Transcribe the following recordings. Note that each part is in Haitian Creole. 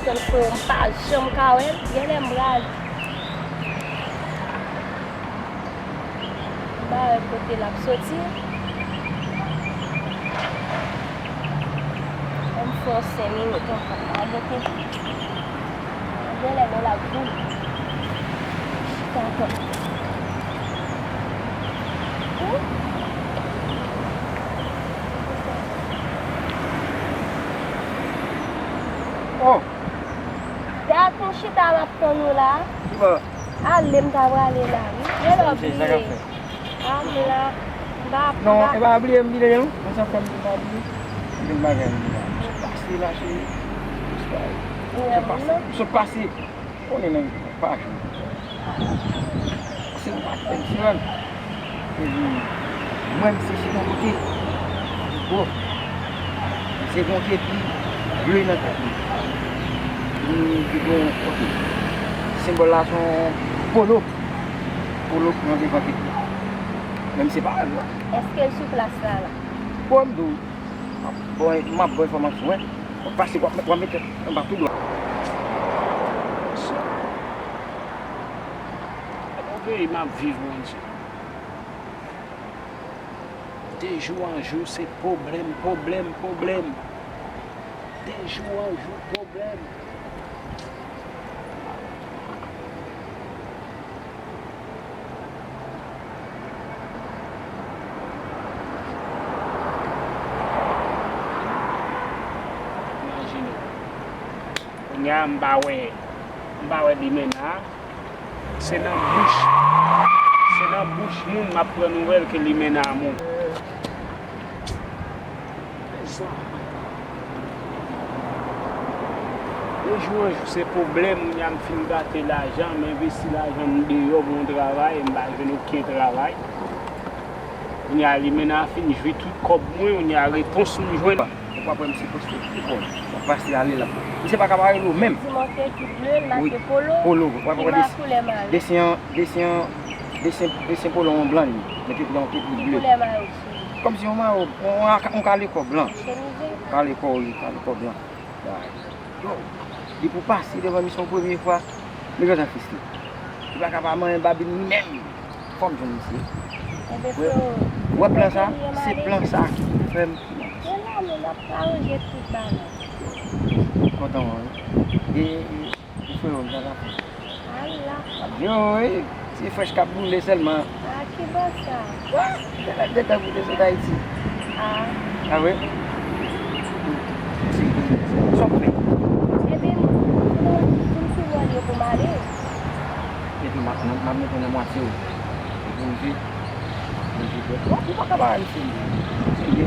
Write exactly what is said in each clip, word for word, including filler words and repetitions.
Frè, m pa janm ka wè l. Genlè m pral. M pa wè kote l ap soti. Ban m fè yon senk minit ankò. Pa gen kote. Genlè men l ap vini. Chita ankò. Wi. Oh! Dat nou chita m ap tann ou la. Kibò? Ale, m ta prale la, wi. Genlè w bliye. A, m la. M pa, m Non, pa e pa bliye m vin non. Mwen sa fè m pa bliye. Gen bagay m la. M sot pase la, cheri. M sot pase. Konnen nèg pa jwe. Se pa pèsonn. Epi, mwen, misye chita kote. Bon. Misye gen yon kepi ble nan tèt li. Li, li gen yon, ok. Senbòl la se yon polo. Polo nan devan kepi a. Men misye pa wè l non. Èske l sou plas la, la? Bon, m di w. M ap ba w, m ap ba w enfòmasyon, wi. W ap pase, w ap, w ap mete anba tou dwat. Yon peyi m ap viv, Bondye. De jou an jou, se pwoblèm, pwoblèm, pwoblèm. De jou an jou, pwoblèm. Imajine w. Kounye a, m pa wè, m pa wè Limena. Se nan bouch, se nan bouch moun m ap pran nouvèl ke Limena mouri. Mezanmi. De jou an jou se pwoblèm, kounye a m fin gate lajan, m envesti lajan m deyò pou yon travay, m pa jwenn okenn travay. Kounye a Limena fin jwi tout kòb mwen, kounye a repons m jwenn. Ou pa wè misye poste tout bon. W ap pase ale la. Misye pa ka pa rele w menm. Di m yon kepi ble, l make polo. Polo. W ap wè desen an, desen an, desen, desen polo an blan li. Men kepi an kepi ble. Ki koulè mayo sou li? Kòmsi yon mayo, yon, yon, yon kale kò blan. Chemize? Kale kò, wi, kale kò blan. Yo, depi w pase devan misye yon premye fwa, li gentan fiste. Li pa ka pa manyen babin li menm. Fò m jwenn misye. Enben, freo, wè plan sa, se plan sa ki fè m finanse. Men la, nou, n ap aranje tout bagay. Kontan wè w, wi. E, e, e freo, m sa ka fè? Ala. Yo, wi, se frèch k ap boule sèlman. A, ki bò sa? Genlè gentan pou te sot Ayiti. A. A vre? Sa w fè? Ebyen, m, m, m fin sou wòl yo pou m ale. Epi m ap, m ap, m ap mete nan mwatye w. Epi m di, m di, w, ou pa ka pa al serye. Serye.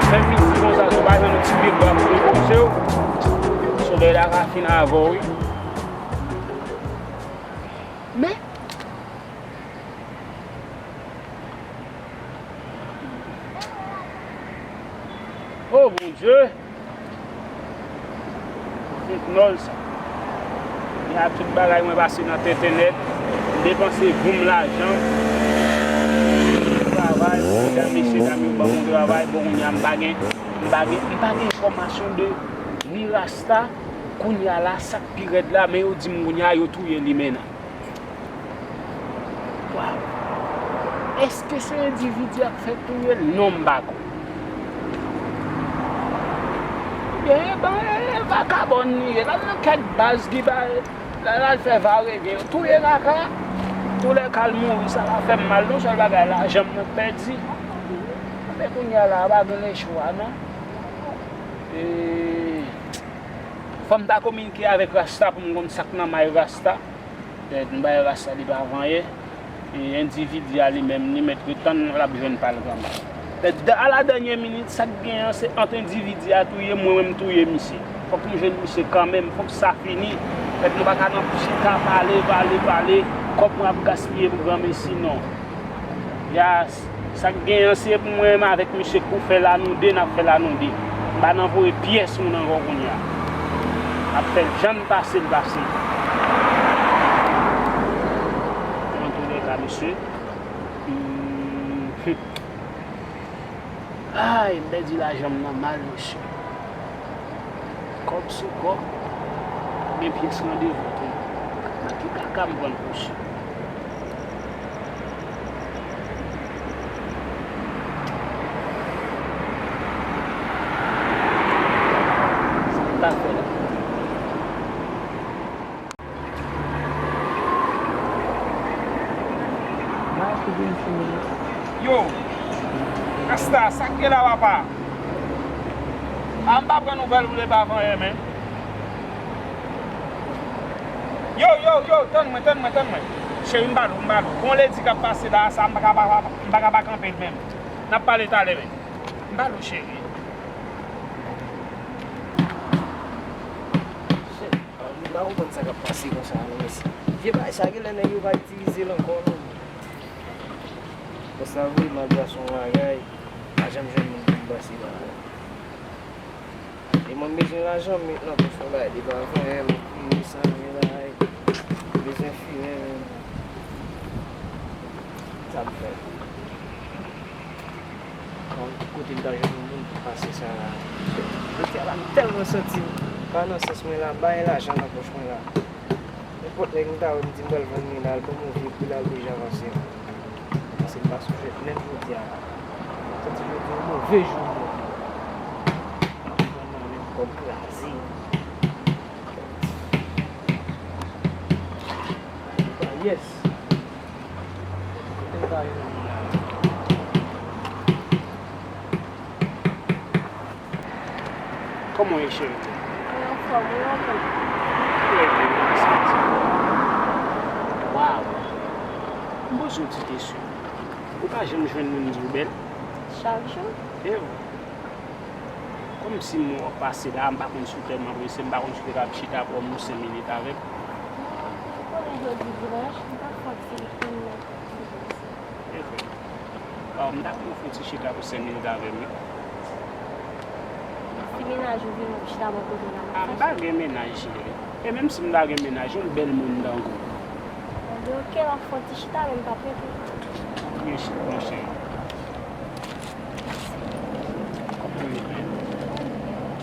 Fè midi konsa, si w pa jwenn yon ti bèbè pou repoze w, solèy la ka fin avè w, wi. Men, o Bondye! Fentanyòl sa. Kounye a tout bagay mwen pase nan tenten nèt. M depanse voum lajan. Travay, medam, mesye dam yo ban m yon travay. Bon, kounye a m pa gen, m pa gen, m pa gen enfòmasyon de ni rasta. Kounye a la, sa k pi rèd la, men yo di m kounye a yo touye Limena. Waw! Èske se endividi a k fèk touye l? Non, m pa kwè. Oubyen, e, e, e vakabòn li ye. L al nan kèk baz ki ba, l al, al fè varevyen. Touye kaka. Toulèka l mouri, sa pa fè m mal non, sèl bagay lajan m nan pèdi. Men kounye a la, pa gen lechwa non. E, fò m ta kominike avèk Rasta pou m konn sa k nan may Rasta. Pètèt m bay Rasta li pa vanyen. E endividi a li menm, li mèt ret tann l ap jwenn pa l kanmenm. Pètèt a la dènye minit, sa k gen an, se ant endividi a touye m, mwen menm m touye misye. Fòk nou jwenn misye kanmenm, fòk sa fini. Pètèt nou pa ka nan chita pale, pale, pale, kòb mwen ap gaspiye pou granmesi, non. Yas, sa k gen an, se pou mwen menm avèk misye k pou fè la nou de, n ap fè la nou de. M pa nan voye pyès moun ankò kounye a. M ap fè l jan n pase l pase. Antoulèka, mesye. Hmm. Ay, m pèdi lajan m nan mal, mesye. Kòb sou kòb, men pyès randevou tou. Nan ki kaka m pran l, mesye? Sa m ta fè la? Yo, Rasta, sa k gen la, papa? A, m pa pran nouvèl ou depi avan yè, men. Yo, yo, yo, tann mwen, tann mwen, tann mwen. Cheri, m ba l ou, m ba l ou. Gon ledi k ap pase la, sa, m pa ka pa, m pa ka pa kanpe l menm. N ap pale talè, men. M ba l ou, cheri. M pa konprann sa k ap pase konsa non, mesye. Vye bagay sa, genlè nèg yo pa itilize l ankò non. Konsa vre, m ap di a se yon bagay, pa janm jwenn moun pou m pase la. E mwen m bezwen lajan, m met nan pòch mwen bagay depi avan yè, m ap kriye sa, vye bagay. M bezwen fimen menm. Sa m fè? Bon, ki kote m ta jwenn yon moun pou pase sa la? Jodi a la, m tèlman santi m pa nan sans mwen la, m pa gen lajan nan pòch mwen la. Nenpòt nèg m ta wè, m di m pral vann li la, l ban m yon vye pri la, l deja vanse m. Paske m pa sou jwèt menm jodi a la. M santi jodi a yon move jou pou mwen. M ap vann nan menm kòb kraze. Yes. Kote m ta jwenn li la? Kòman w ye, cheri? Mwen anfòm, ou menm? Trè byen, mèsi. Waw! M poze w ti kesyon. Ou pa janm jwenn moun di w bèl? Chak jou. E w? Kòmsi m wè w pase la, m pa konn si w tèlman prese, m pa konn si w te kab chita pou w senk minit avè m. Non, ou konnen jodi dimanch, m pa fè aktivite m nan. E vre. Bon, m ta renmen w fè yon ti chita pou senk minit avè m, wi. Si mennaj ou vini, w ap chita bò kote w la, m ap fache. A, m pa gen mennaj, cheri. E menm si m ta gen mennaj, yon bèl moun tankou w. Bon, oke, m ap fè yon ti chita, men m p ap rete. Byen chita, monchè. Kòman w ye menm?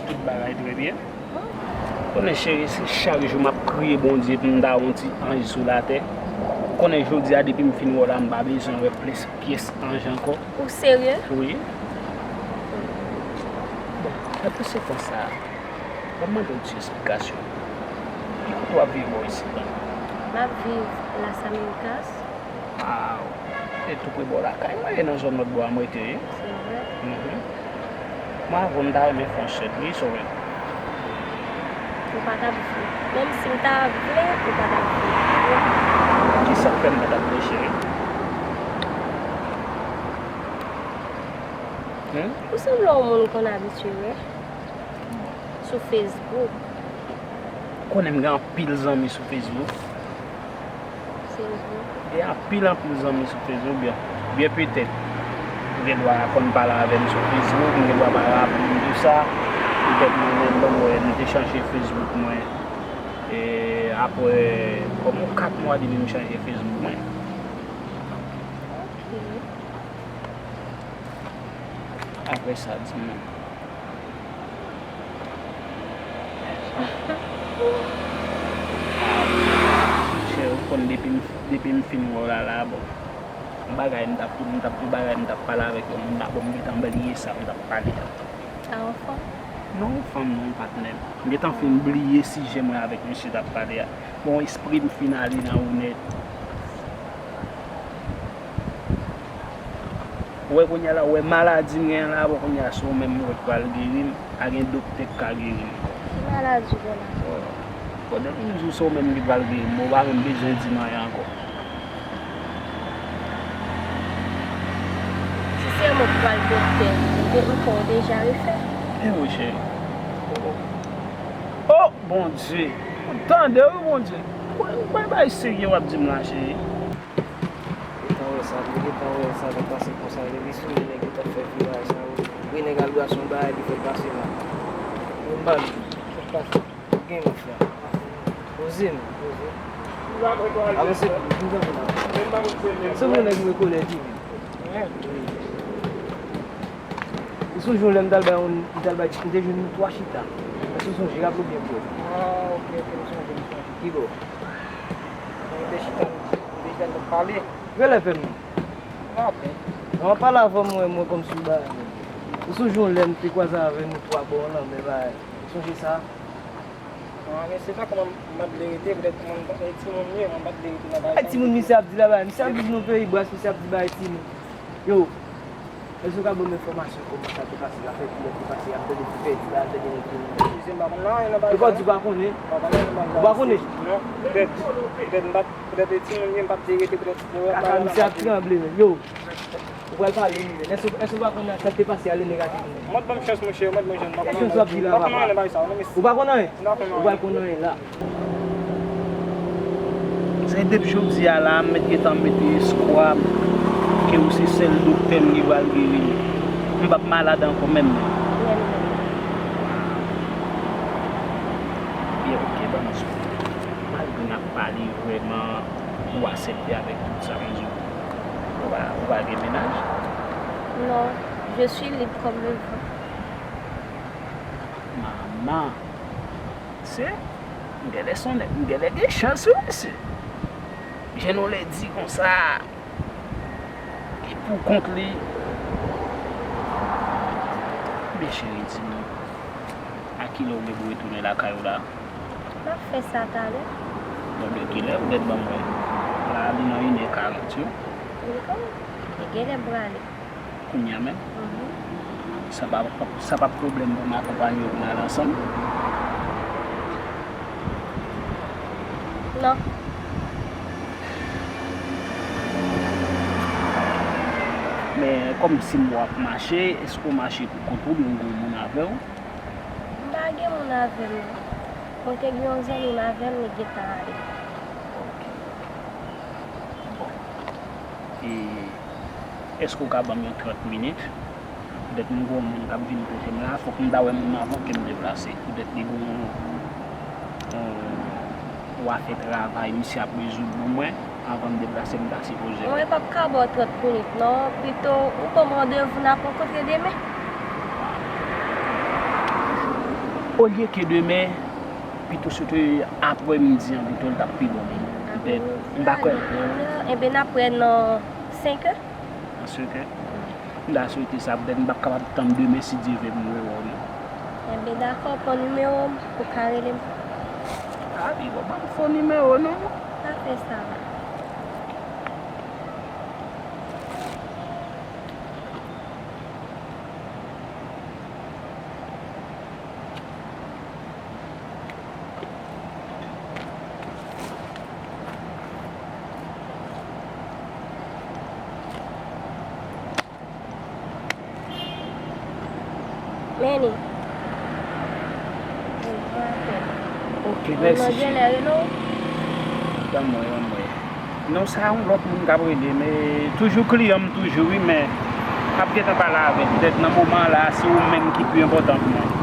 Tout bagay trè byen? Konnen cheri, se chak jou m ap priye Bondye pou m ta wè yon ti anj sou latè. Konnen jodi a depi m fin wè w la, m pa bezwen wè plis pyès anj ankò. Ou serye? Wi. Bon, nan konsekans sa a, m ap mande w ti esplikasyon. Ki kote w ap viv bò isit la? M ap viv Las Américas. Waw! E tou pre bò lakay mwen, e nan zòn Lòtbò a m rete, wi. Se vre? Mhm. Mwen avè w, m ta renmen fè yon chèt, wi, sou wi. Ou pa t ap vle. Menm si m ta vle, ou pa t ap vle. Kisa k fè m pa t ap vle, cheri? Hmm? Ou sanble yon moun m konn abitye wè sou Facebook. Konnen m gen anpil zanmi sou Facebook. Facebook. Gen anpil, anpil zanmi sou Facebook, byen, byen petèt, ou gen dwa konn pale avè m sou Facebook, m gen dwa pa raple m de sa. Petèt mwen menm, bon, mwen, m te chanje Facebook mwen. E apre, kòm yon kat mwa depi m chanje Facebook mwen. Ok. Apre sa, di m. Chè, ou konn depi m, depi m fin wè w la, la, bon. Yon bagay m t ap, m t ap, yon bagay m t ap pale avèk yon moun la, bon, m gentan bliye sa m t ap pale a. A, yon fanm? Non, yon fanm non, patnè m. M gentan fin bliye sijè mwen avèk misye t ap pale a. Bon, espri m fin ale nan ou nèt. Wè kounye a la, wè maladi m genyen la, bon, kounye a se ou menm mwen k pral geri m, pa gen doktè k ka geri m ankò. Ki maladi w gen la? Bon, depi m di w se ou menm ki pral geri m, mwen pa menm bezwen di m anyen ankò. Si se mwen k pral doktè, m te, m fè w deja refè. E wi, cheri. Oh, Bondye! Tande wi, Bondye! Kwè, kwè bagay serye w ap di m la, cheri. Gentan wè sa, gentan wè sa t ap pase konsa, epi sou nèg yo t ap fè viraj sa yo. Epi nèg al brase yon bagay li fè l pase la. Yo m pa vle. Sa k pase? Gen yon fè. Poze m, poze. Avanse, vin kanpe la. Se yon nèg mwen kolè di. Ou sonje yon lè m t al bay yon, m t al bay, m te jwenn nou twa chita. Èske w sonje, raple w byen, frè? Ah, ok, ok, m sonje, m sonje. Ki bò? Nou te chita, nou te chita, n ap pale. Genlè fè m. M raple. Nan w ap pale avè m, mwen, mwen kòmsi w ba. Ou sonje yon lè m te kwaze avè nou twa bò yon lanmè, ba, ou sonje sa? Ah, men se pa kòman m pa t vle rete, poutèt mwen, e timoun li ye, mwen pa t vle rete nan bagay sa. Ay, timoun misye ap di la, ba, misye ap viv nan peyi Bras, misye ap di bagay timoun. Yo, èske w ka ban m enfòmasyon kòman sa te pase, afè kilè te pase, y ap tande ti pèdi la, tande nèg yo. Eskize m, m pa konn anyen nan bagay sa non. Ou pa di w pa konnen? M pa konn anyen nan bagay sa. Ou pa konnen? Non, poutèt, poutèt m pa t, poutèt e timoun li ye, m pa t vle rete, poutèt lè w ap pale la, m ap vle. Kaka, misye ap tranble, men. Yo, ou pral pale, men. Èske, èske w pa konn sa k te pase a, lè nèg la te vini? Mwen ban m chans, monchè, mwen ban m chans. M pa konn anyen. Kèk chans w ap di la, papa. M pa konn anyen nan bagay sa, non, mesye. Ou pa konn anyen? M pa konn anyen. Ou pral konn anyen la. Se depi jodi a la, m mèt gentan mete espwa m ke ou se sèl doktè m ki pral geri m. M p ap malad ankò menm, menm. Byen, ok, ban m esplike. Malgre n ap pale vrèman, ou aksepte avèk tout sa m di w. Ou pa, ou pa gen mennaj? Non, je suis libre comme le vent. Manman, se, m genlè se yon nèg, m genlè gen chans wi, mesye. Jwenn yon ledi konsa, ki pou kont li. Men cheri, di m, a kilè w gen pou retounen lakay ou la? M ap fè sa talè. Bon, de kilè? Poutèt ban m wè. La, li nan inè karant, wi. Li genlè prale. Kounye a menm? Mhm. Sa pa, sa pa pwoblèm pou m akonpanye w pou n al ansanm? Non. Men kòmsi m wè w ap mache, èske w mache pou kont ou oubyen w gen yon moun avè w? M pa gen moun avè m non. Mwen te gen yon zanmi m avè m, li gentan ale. Ok. Bon. E èske w ka ban m yon trant minit? Poutèt m gen yon moun k ap vin kote m la, fòk m ta wè moun nan avan ke m deplase. Poutèt li gen yon, yon, yon afè travay misye ap rezoud pou mwen. Avan m deplase, m ta sipoze. Mwen p ap ka ba w trant minit non. Pito ou ban m randevou n ap rankontre demen. Olye ke demen, pito se te aprè midi an pito, l t ap pi bon menm. Poutèt m pa kwè. Enben, n ap wè nan senk è. Nan senk è? M ta swete sa, poutèt m p ap kapab tann demen si Dye vle pou m rewè w non. Enben, dakò, pran nimewo m, ou ka rele m. A, li bon, ban m fon nimewo non. Pa fè sa. Meni. Ok, mèsi. Mwen genlè rele w. Ban mwen, ban mwen. Non, sa yon lòt moun k ap rele, men toujou kliyan m toujou, wi, men m ap gentan pale avè l. Poutèt nan moman an la, se ou menm ki pi enpòtan pou mwen.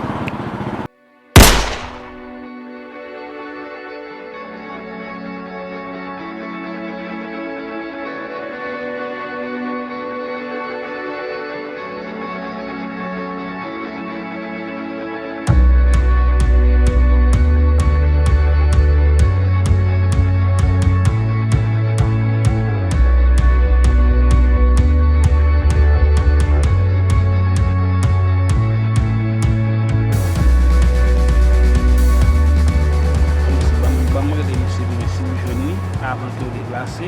Ban m, ban m rele misye pou mwen si m jwenn li avan ke w deplase.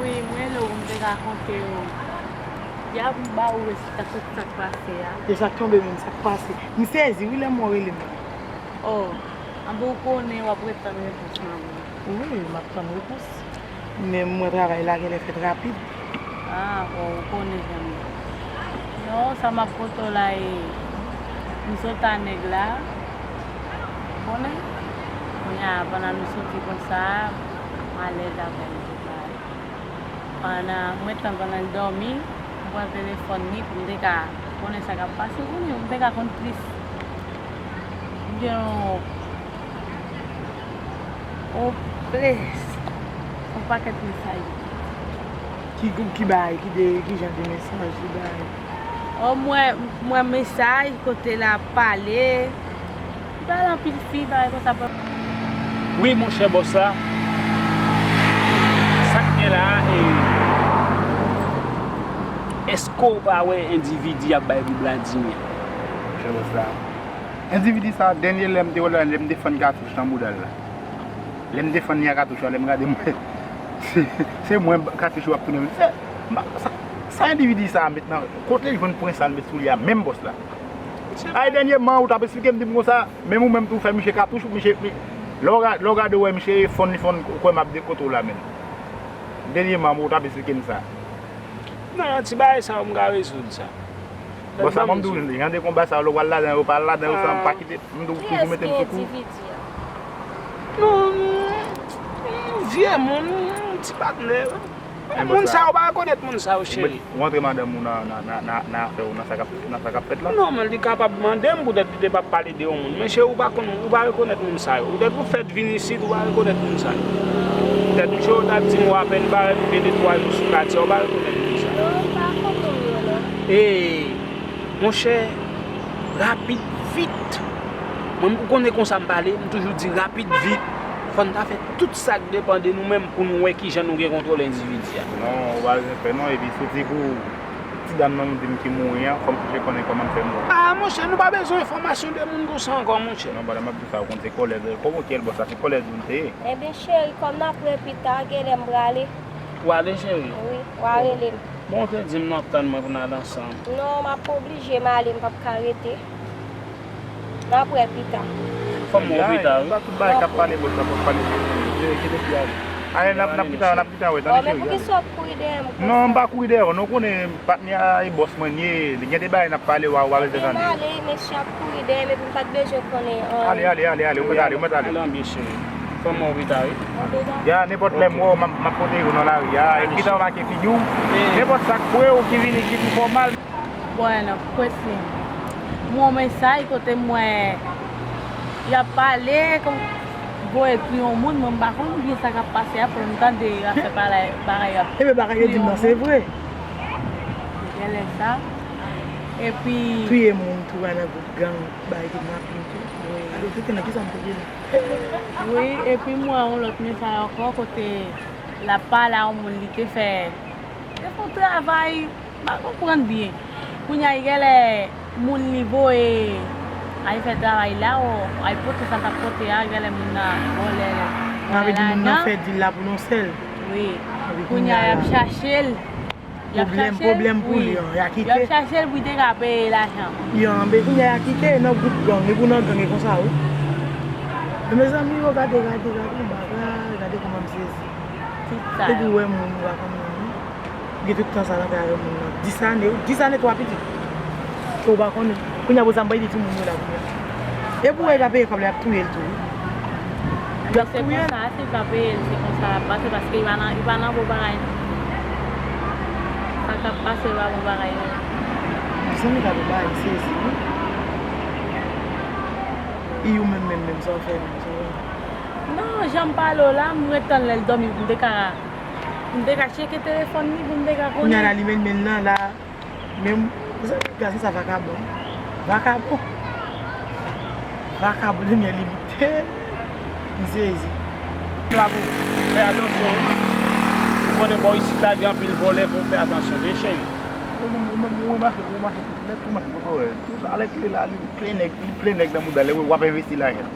Wi, mwen rele w, m te ka konte w. Y ap ba ou rezilta tout sa k pase a. E sa k tonbe menm, sa k pase? M sezi wi lè m wè w rele m la. Oh, anben ou konnen w ap ret tann repons mwen. Wi, m ap tann repons. Men mwen travay la genlè fèt rapid. Ah, bon, ou konnen zanmi. Non, sa m ap pote w la e m sot a nèg la. Ou konnen? Kounye a, pandan nou soti konsa, m alèz avè l tout bagay. Pandan, mwen tann pandan l dòmi, m pran telefòn li pou m te ka konnen sa k ap pase, ou konnen, pou m te ka konn plis. M gen yon, yon plis, yon pakèt mesaj. Ki, ki bay, ki de, ki jan de mesaj li bay? Oh, m wè, m wè mesaj kote l ap pale. Li pale anpil fi, bagay konsa. Wi, monchè bòs la. Sa k gen la a, e, èske w pa wè endividi ap bay Vladimir? Monchè bòs la. Endividi sa, dènye lè m te wè l la, lè m te fann katouch nan bouda l la. Lè m te fann li a katouch la, lè m gade m wè, se, se mwen katouch yo ap tounen. Se, m pa, sa, sa endividi sa a met nan, kote l jwenn pwen sa l met sou li a, menm bòs la? Ay, dènyèman, ou t ap esplike m, di m konsa, menm ou menm tou, w fè misye katouch, misye, mi, lè w ga-, lè w gade, w wè misye fann, li fann, ou kwè m ap de kote w la menm. Dènyèman, ou t ap esplike m sa. Non, ti bagay sa yo, m ka rezoud sa. Bon, sa, mwen, m di w, jan de konba sa yo, lè w al ladan yo, pa al ladan yo, sa, m pa kite, m di w, toujou mete m sou kou. Non, non, vye moun, ti patnè. Moun sa yo pa rekonèt moun sa yo, cheri. Ou antre madanm ou nan, nan, nan, nan, nan afè ou, nan sa k ap, nan sa k ap fèt la? Non, men li kapab mande m poutèt li te p ap pale de yon moun. Men cheri, ou pa konn, ou pa rekonèt moun sa yo. Poutèt ou fèt vin isit, ou pa rekonèt moun sa yo. Poutèt misye yo t ap di m ou apèn parèt, ou gen de twa jou sou katye, ou pa rekonèt moun sa yo. Non, m pa konn moun yo, non. E, monchè, rapid, vit. Mwen, ou konnen konsa m pale, m toujou di rapid, vit. Fò n ta fè tout sa k depann de nou menm pou nou wè kijan nou gen kontwòl endividi a. Non, ou pa bezwen pè non, epi si w di pou ti dam nan nou di m ki mouri an, fò m chèche konnen kòman l fè mouri. Ah, monchè, nou pa bezwen enfòmasyon de moun konsa ankò, monchè. Non, pandan m ap di sa, ou konn se kòlèg, kòman w kèl bòs la, se kòlèg nou te ye. Ebyen, cheri, kòm n ap wè pita, genlè m prale. W ale, cheri? Wi, w a rele m. Bon, w te di m n ap tann mwen pou n al ansanm. Non, m ap oblije m ale, m p ap ka rete. N ap wè pita. Fò m wè w pita, wi. Sa tout bagay k ap pale, bòs la p ap pale. Kite fi ale. Ale, n ap, n ap pita, n ap pita, wè, tande cheri. Bon, men poukisa w ap kouri dèyè m konsa? Non, m pa kouri dèyè w, non, konnen patnè a e bòs mwen li ye, li gen de bagay n ap pale, w a, w a bezwen tande. Ale, mesye ap kouri dèyè m, epi m pa t bezwen konnen anyen. Ale, ale, ale, ale, ou mèt ale, ou mèt ale. Ale anbyen, cheri. Fò m wè w pita, wi. Ya, nenpòt lè m wè w, m ap, m ap kote yo nan lari a, epi pita w make figi w. Nenpòt sa k pre w, ki vini, ki pou fè w mal. Bon, prese. M wè yon mesaj kote m wè y ap pale, kòm voye touye yon moun, mwen m pa konn byen sa k ap pase a, fò m tande afè bagay, bagay y ap touye yon moun. Ebyen, bagay yo di m nan, se vre. Genlè sa. Epi touye moun tou a nan gwoup gang, bagay kidnapin tou. Wi. Alò, se te nan kisa m te ye la? Wi, epi m wè yon lòt mesaj ankò kote l ap pale a yon moun li te fè, te fè yon travay, m pa konprann byen. Kounye a, genlè moun li voye al fè travay la, o, al pote sa l t ap pote a, genlè moun nan vòlè l. Sa vle di moun nan fè dil la pou yon sèl. Wi. Epi kounye a, y ap chache l. Y ap chache l, pwoblèm pou li, y a kite. Y ap chache l pou l te ka peye lajan. Yo anbe kounye a y a kite nan gwoup gang, epi w nan gang e konsa wi. E mezanmi, yo gade, gade, gade yon bagay, gade kòman m sezi. Tout sa. Epi w wè moun ou pa konn moun, gen tout tan sa nan kay avè moun nan. Dis ane, dis ane twa pitit. Ke w pa konnen. Kounye a pou sa m pa ede timoun yo la kounye a. E pou wè li pa peye kòb la, y ap touye l tou wi. Y ap touye l. Se konsa, si l pa peye l, se konsa l ap pase, paske li pa nan, li pa nan bon bagay non. Sa k ap pase, li pa bon bagay non. Mezanmi, gade yon bagay, m sezi wi. E ou menm, menm, menm, sa w fè menm, sa w fè? Non, jan m pale w la, m ret tann lè l dòmi pou m te ka, pou m te ka tcheke telefòn li, pou m te ka konnen. Kounye a la, li menm, menm nan la. Men, mezanmi, gason sa vakabon. Vakabon. Vakabon, limyè limite. M sezi. La pou fè atansyon wi. Ou konnen bò isit la gen anpil vòlè, fò w fè atansyon wi cheri. Ou menm, ou menm, ou remake, ou remake nèt, ou remake poko wè. Tout alèkile la, li plen nèg, li plen nèg nan mouda l, w ap envesti lajan.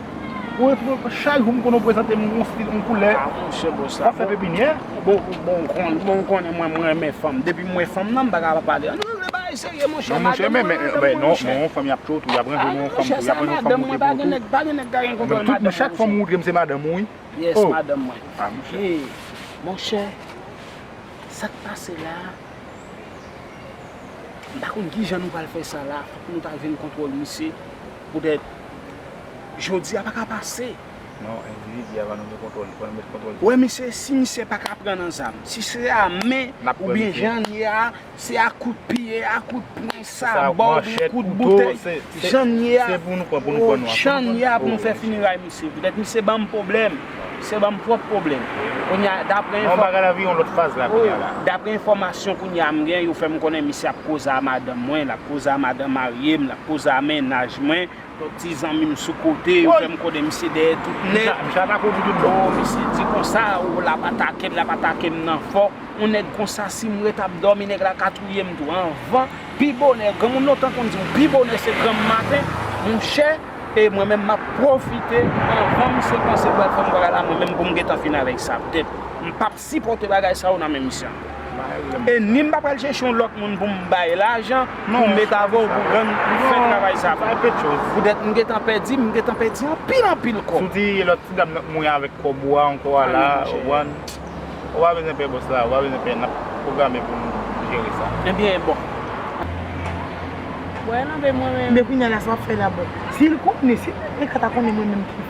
Ou retwouve chak jou m konn ou prezante m yon stil, yon koulè. Ah, monchè, bon, sa. W ap fè pepinyè? Bon, bon, bon, kon- bon, konnen mwen, mwen renmen fanm. Depi m wè fanm nan, m pa ka pa pale. Nou vle bagay serye, monchè. Non, monchè, men, men, men, non, men yon fanm y ap tchout ou, y ap ranje yon fanm tou, y ap ranje yon fanm monte pou ou tou. Pa gen nèg, pa gen nèg ka gen kontwòl madanm mwen, monchè. Tout, men chak fanm ou montre m se madanm ou, wi. Yes, madanm mwen. Ah, monchè. Hey, monchè, sa k pase la a? M pa konn kijan nou pral fè sa la. Fòk nou ta jwenn kontwòl misye. Poutèt jodi a pa ka pase. Non, endividi a pa nou gen kontwòl, fò nou met kontwòl. Wè, misye, si misye pa ka pran nan zam, si se a men oubyen jan l ye a, se a kout pye, a kout pwen, sabò, oubyen kout boutèy, jan l ye a, jan l ye a pou nou fè fineray misye. Poutèt misye ban m pwoblèm. Misye ban m twòp pwoblèm. Kounye a, daprè enfò- daprè enfòmasyon kounye a m gen, yo fè m konnen misye ap koze a madanm mwen, l ap koze a madanm marye m, l ap koze a mennaj mwen, lòt ti zanmi m sou kote, yo fè m konnen misye dèyè tout nèg. Misye atake w pou tout bò. Oh, misye di konsa, oh, l ap atake m, l ap atake m nan fò. Yon nèg konsa, si m ret ap dòmi, nèg la ka touye m tou. Anvan, pi bonè, granmoun lontan konn di w, pi bonè se granm maten, monchè, e mwen menm m ap pwofite, anvan misye panse l pral fè m bagay la, mwen menm pou m gentan fin avèk sa. Poutèt m p ap sipòte bagay sa yo nan men misye ankò. E ni m pa pral chèche yon lòt moun pou m bay lajan, pou m met avè w, pou rann, pou fè travay sa pou m. Poutèt m gentan pèdi, m gentan pèdi anpil, anpil kòb. Si w te lòt ti dam nan k mouri avèk kòb ou a ankò a la, ou konprann? Ou pa bezwen pè bòs la, ou pa bezwen pè, n ap pwograme pou nou jere sa. Ebyen, bon. Wè, non, men mwen menm. Men kounye a la, sa w ap fè la, bon. Si l konnen, si Rebecca ta konnen mwen menm ki,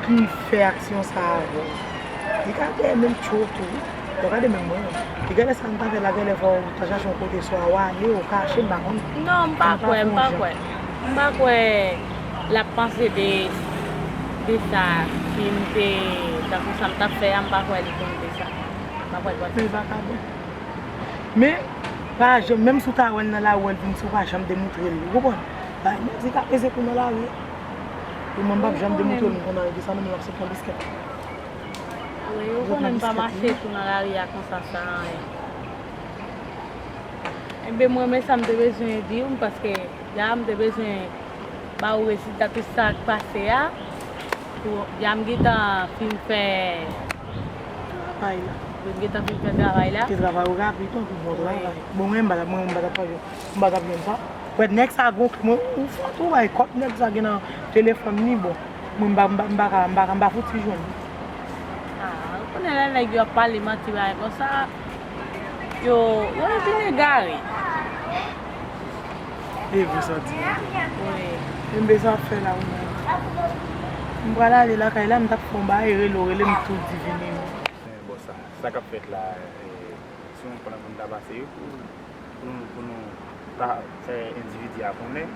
ki fè aksyon sa a avè w, li ka dèyè menm tchoto, wi. Lè w gade menm mwen, li genlè sa m ta fè la, genlè fò w ta chache yon kote, swa w ale, w kache, m pa konn. Non, m pa kwè, m pa kwè. M pa kwè l ap panse de, de sa, si m te, tankou sa m t ap fè a, m pa kwè li konn de sa. M pa kwè l panse sa. Men vakabon. Men, pa janm, menm si w ta wè l nan lari, w wè l vin, si w pa janm demoutre l, ou konprann? Bay nèg di ka peze kou nan lari. Pou mwen, m p ap janm demoutre l, m konn anyen de sa, non, men m ap sot nan biskèt. Wi, ou konnen m pa mache tou nan lari a konsa, sa anyen. Enben, mwen, men sa m te bezwen di w, paske la, m te bezwen ba ou rezilta tout sa k pase a. Pou, ya m gentan fin fè travay la. Ou gentan fin fè travay la? Te travay ou rapid, anpil bon travay. Bon, mwen, m pa t ap, mwen, m pa t ap fè, m pa t ap jwenn sa. Wè, nèg sa gon, mwen, ou fò tou bay kòb nèg sa gen nan telefòn li, bon. Mwen, m pa, m pa, m pa ka, m pa, m pa fouti jwenn li. Ah, ou konnen lè nèg yo ap pale manti bagay konsa, yo, yo vin egare. E vre sa w di a. Wi. Enben sa w ap fè la, ou menm. M pral ale lakay la, m t ap fè yon bagay, rele w, rele m tou di vini non. Men bon, sa, sa k ap fèt la, e, si yon plan pou n ta pase wi, pou, pou nou, pou nou ta fè endividi a konnen,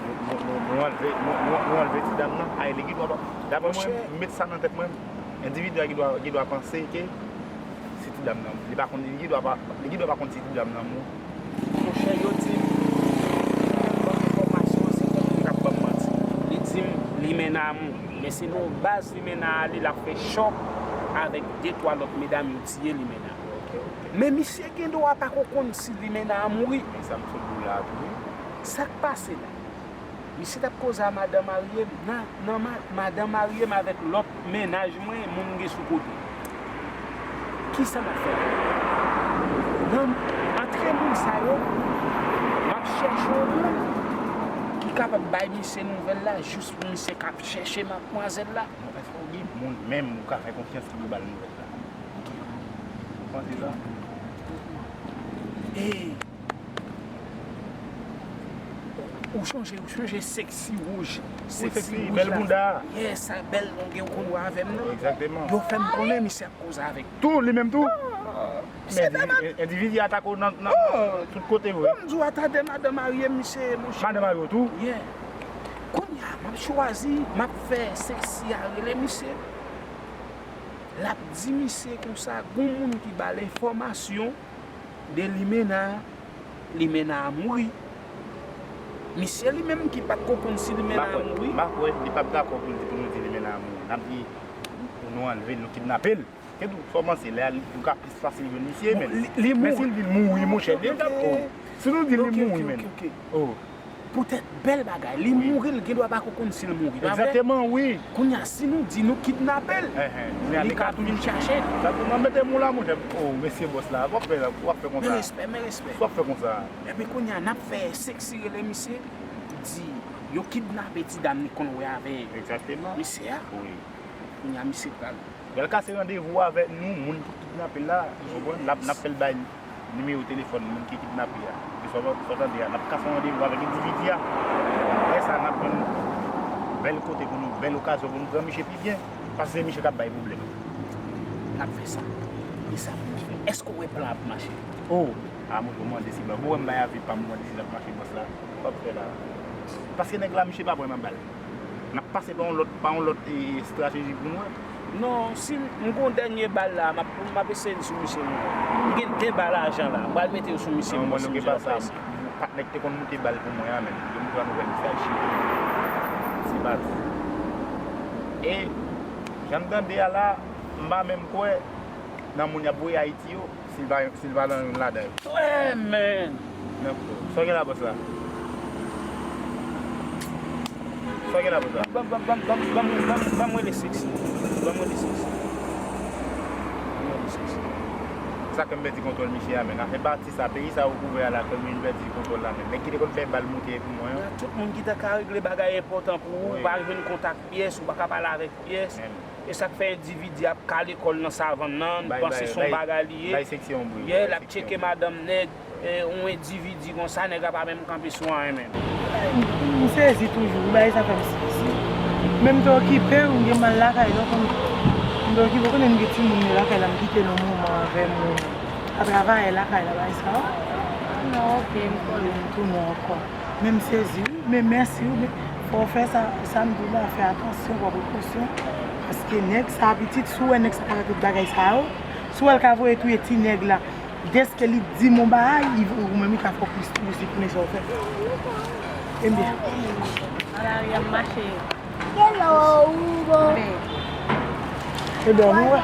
nou, nou, nou, nou anlve, nou, nou, nou anlve ti dam nan, ay, li gen dwa pa, daprè mwen, m met sa nan tèt mwen, endividi a gen dwa, gen dwa panse ke se ti dam nan, li pa konn, li gen dwa pa, li gen dwa pa konn se ti dam nan mò. Monchè, yo di m, li menm ban m enfòmasyon an, se tankou li t ap ban m manti. Li di m, Limena mò. Men se nan yon baz Limena ale, l ap fè chòk avèk de twa lòt medam, yo tiye Limena. Men misye gen dwa pa ko konn si Limena a mouri. Men sa m sot di w la a tou, wi. Sa k pase la? Misye t ap koze a madan marye m, nan, nan ma-, madan marye m avèk lòt mennaj mwen, moun m gen sou kote. Kisa m ap fè? Nan, antre moun sa yo, m ap chèche yon moun ki kapab bay misye nouvèl la, jis pou misye ka chèche madmwazèl la. Non, èske w gen moun menm ou ka fè konfyans ki pou ba l nouvèl la? Ou panse sa? E, ou chonje, ou chonje Sexy Wouj. Sexy Wouj la. Bèl bounda. Yes, sa bèl longe ou konn wè avè m nan. Egzakteman. Yo fè m konnen misye ap koze avèk. Tou, li menm tou? Ah, misye fè mal. Endividi atake w nan, nan tout kote vre. Bon, m di w atade madan marye m, misye, monchè. Madan marye w tou? Yeah. Kounye a, m ap chwazi, m ap fè Sexy a rele misye. L ap di misye konsa, gon moun ki ba l enfòmasyon de Limena, Limena a mouri. Misye li menm ki pa t ko konn si Limena a mouri. M pa kwè, m pa kwè, li p ap dakò pou l di, pou nou di Limena a mouri. N ap di, nou anlve l, nou kidnape l. Kèt ou, sa w panse, lè a, nou ka plis fasil jwenn misye, men. Bon, li, li mouri. Men si l di l mouri, monchè, li t ap, oh. Si nou di l li mouri, men. Oh. Poutèt bèl bagay. Li mouri, l gen dwa pako konn si l mouri, pa vre? Egzakteman, wi. Kounye a, si nou di nou kidnape l, li ka vin chache l. Egzakteman. Mete m la, monchè. Oh, mesye bòs la, w ap fè, w ap fè konsa. Men respè, men respè. W ap fè konsa. Epi kounye a, n ap fè seksi rele misye, di yo kidnape ti dam li konn wè avè misye a. Egzakteman. Wi. Kounye a, misye pral. Pral kase randevou avèk nou, moun ki kidnape l la, ou konprann? N ap, n ap fè l bay nimewo telefòn moun ki kidnape a. Epi sa w, sa w tande a, n ap kase randevou avèk endividi a. Lè sa a, n ap jwenn bèl kote pou nou, bèl okazyon pou nou pran misye pi byen. Paske se misye k ap bay pwoblèm. N ap fè sa. E sa pou nou fè. Èske w wè plan ap mache? Oh! A, mwen, ou mande si m, bon, wè m bay avi pa m, ou mande si l ap mache, bòs la. W ap fè la. Paske nèg la, misye pa pran nan bal. N ap pase pa yon lòt, pa yon lòt, e, estrateji pou mwen. Non, si m gon dènye bal la, m ap, m ap eseye l sou misye mwen. M gen de bal ajan la, m pral mete yo sou misye mwen si misye pa prese. Patnè k te konn moute bal pou mwen an menm, yo moute yon nouvèl misye al chire. Se pati. E, jan m tande a la, m pa menm kwè nan moun y ap voye Ayiti yo. Si l pa, si l pa nan youn ladan yo. Trè men. Sa w gen la, bòs la? Sa w gen la, bòs la? Ban, ban, ban, ban, ban, ban, ban m rele seksi. Ban m rele seksi. Ban m rele seksi. Sa ke m pèdi kontwòl misye a, men. Afè pati sa, peyi sa yo kouvè a la, ke m vin pèdi kontwòl la, men. Nèg ki te konn fè bal moute pou mwen an. Tout moun ki ta ka regle bagay enpòtan pou ou, ou pa jwenn kontak pyès, ou pa ka pale avèk pyès. E sa k fè endividi ap kale kò l nan savann nan, li panse se yon bagay li ye. Yè, l ap tcheke madanm nèg, e, yon endividi konsa, nèg la pa menm kanpe sou anyen menm. M sezi toujou, bagay sa fè m sezi. Men m te okipe, m gen mal lakay, donk m, m te okipe, konnen m gen timoun yo lakay la, m kite l yon moman avè m, a travay lakay la, bagay sa. Ah non, ok, m konnen. M tounen ankò. Men m sezi wi, men mèsi wi, men fò w fè sa, sa m di w la, fè atansyon, pran prekosyon, paske nèg sa pitit, si w wè nèg sa ka fè tout bagay sa yo, si w wè l ka voye touye ti nèg la, dèske li di m yon bagay, li, ou menm li ka fè w plis toujou si konnen sa w fè. Ebyen. Ala ri ap mache. Hello. Ebyen, nou wè.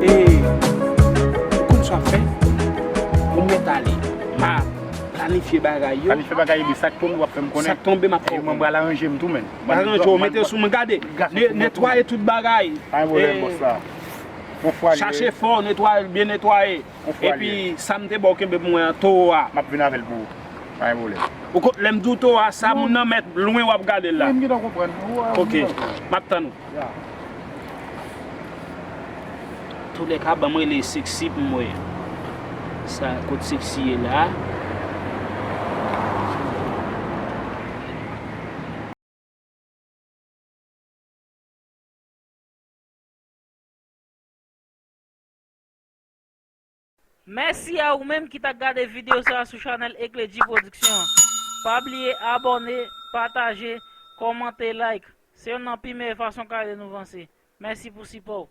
E, ou konn sa w ap fè? Ou mèt ale. M a planifye bagay yo. Planifye bagay, epi sa k tonbe, w ap fè m konnen. Sa k tonbe, m ap fè w konnen. E mwen, m pral aranje m tou, menn. Aranje w, mete sou mwen, gade. Netwaye tout bagay. Pa gen pwoblèm, bòs la. Yon fwa li ye. Chache fò, netwaye l, byen netwaye. Epi, sa m te ba w kenbe pou mwen an, towo a. M ap vin avè l pou ou. Pa gen pwoblèm. Ou ko-, lè m di w towo a, sa moun nan mèt lwen w ap gade l la. Wi, m gentan konprann. Ok, m ap tann ou. Ya. Toulèka, ban m rele Sexy pou m wè sa, kot Sexy ye la. Mèsi a ou menm ki t ap gade videyo sa a sou chanèl Ecledji Production an. Pa bliye abòne, pataje, kòmante, like. Se youn nan pi meyè fason k ap ede nou vanse. Mèsi pou sipò w.